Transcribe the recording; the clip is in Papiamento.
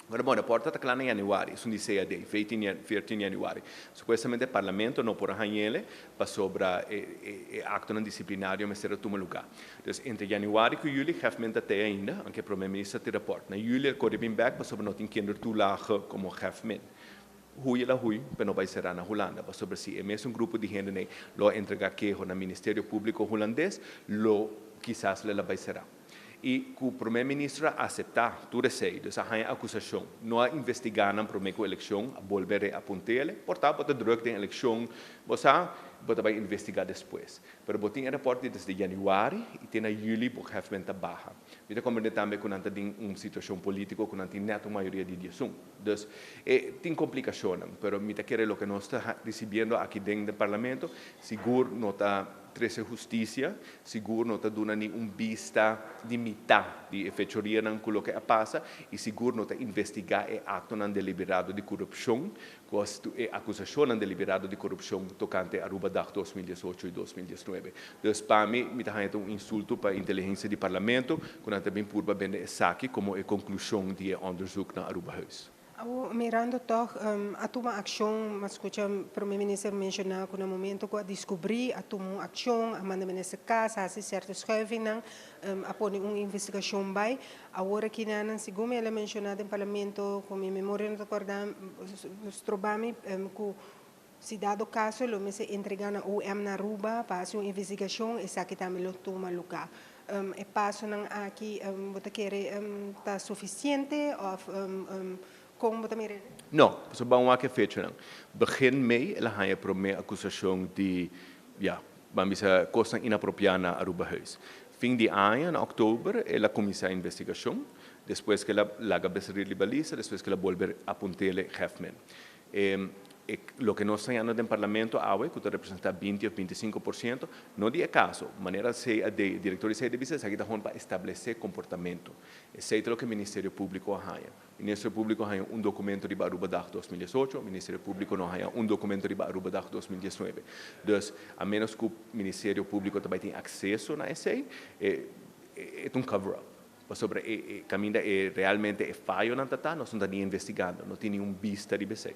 Awor, bon, rapport ta kla na januari, esun di CAD, 14 januari. Supuestamente parlamento no por hañ'é pasobra e akto disiplinario mester tuma lugá. Dus entre januari i yüli, Heffman te ainda, aunke promé minister tin rapport. Na yüli, e kore bin bèk pasobra no tin kindertoelage komo Heffman. Hui el a hui, pero no bai sera na Hulanda. Pasobra si e mesun grupo di hende lo entregá keho na Ministerio Públiko Hulandes, lo kisas el a bai sera. I ku promé minister a aseptá tur esei, dus a haña akusashon, no a investigá nan promé ku elekshon, a bolbe reapunt'é, por ta bo ta drùk den elekshon, bo sa, bo ta bai investigá despues. Pero bo tin e rapport desde januari i te na yüli bo Heffman ta baha. Mi ta komprendé tambe ku nan ta den un situashon polítiko ku nan tin nèt un mayoria di 11. Dus tin komplikashon, pero mi ta kere loke nos ta risibiendo aki den parlamento, sigur no ta trese hustisia, sigur no ta duna ningun bista di mitar di fechoria ku loke a pasa i sigur no ta investigá e akto deliberado di korupshon, ku e akusashon deliberado di korupshon tokante Arubadag 2018 i 2019. Dus pa mi, mi ta un insulto pa inteligensia di parlamento, ku nan tambe purba bende esaki komo e konklushon di onderzoek na Arubahuis. Mirando toch a tuma akshon, m'a skucha promé minister menshoná ku na momento ku a deskubrí, a tuma un akshon, a manda minister kas, a hasi sierto schuiving, a pone un investigashon bai. Awor aki nan, segun el a menshoná den parlamento, ku mi memoria no ta kòrda strobami, ku si dado kaso lo mester entregá na OM na Aruba pa hasi un investigashon, esaki tambe lo tuma lugá. E pasonan aki, bo ta kere ta sufisiente òf kon bo ta mira? No, so ban wak e fecha. Begin mei, el a haña promé akusashon di, ja, ban bisa kos inapropiá na Arubahuis. Fin di aña, na òktober, el a kuminsá e investigashon, despues ku el a laga Besaril riba lista, despues ku el a bolbe apunt'é Heffman. Loke nos ta den parlamento awe, ku ta representá 20 òf 25%, no di kaso, manera CAD, direktor di CAD bisa, esaki ta pa establesé komportamentu. Esei ta loke Ministerio Públiko a haña. Ministerio Públiko a haña un dokumento di Arubadag 2018, Ministerio Públiko no a haña un dokumento di Arubadag 2019. Dus, a menos ku Ministerio Públiko tambe tin akseso na esei, e un cover-up. Pasobra e kaminda e realmente e fayo nan ta, nos no ta investigando, no tin ningun bista di esei.